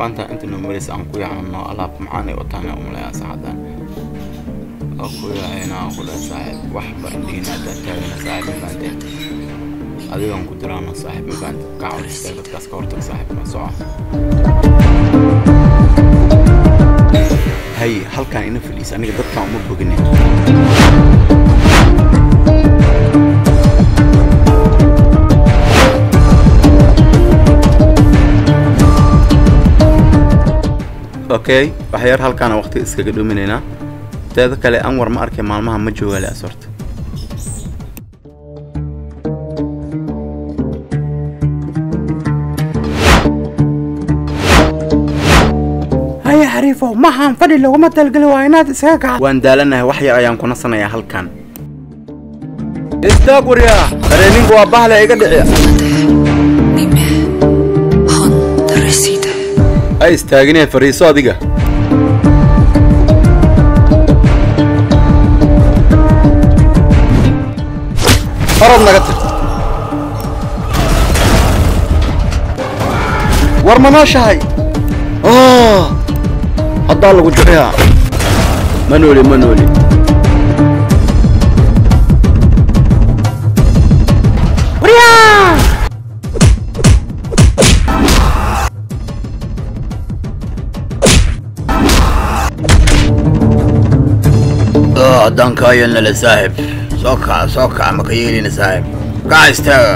Islaanta inta noo maraysa aan ku yaacno, alaab macaan ay wataan u maleeyaa saacadan oo ku yaacayna. Aan ku dhahay saaxiib, waxba indhihiina haddaa taagana saaxiib, ma fahanteen? Adigaan ku diraano saaxiib, ma fahante? Kac hor istaag, dadkaas ka hortag saaxiib, ma soco. Hay, halkaan ina fadhiisa, aniga dadkaan uma bogine. Okay, waxyar halkaana waqti iskaga dhuminaynaa. Teeda kale Anwar ma arkay maalmaha? Ma jooga le asorta. Haya xariifow, maxaan fadhi laguma talgeli, waa inaad isaga kacdo. Waan daalanahay, wax yar ayaan ku nasanayaa halkan. Istaag waryaa, dareeninku waa bahle iga dhiciya. Ay istaaginee, fariiso adiga. Orod naga tir. War ma nooshahay? Haddaa lagu juciyaa. Ma nooli, ma nooli. Waryaa. Haddaan kaa yeelnale saaxib, soo kaca, soo kaca, ma ka yeelina saaxib, kaca, istaaga.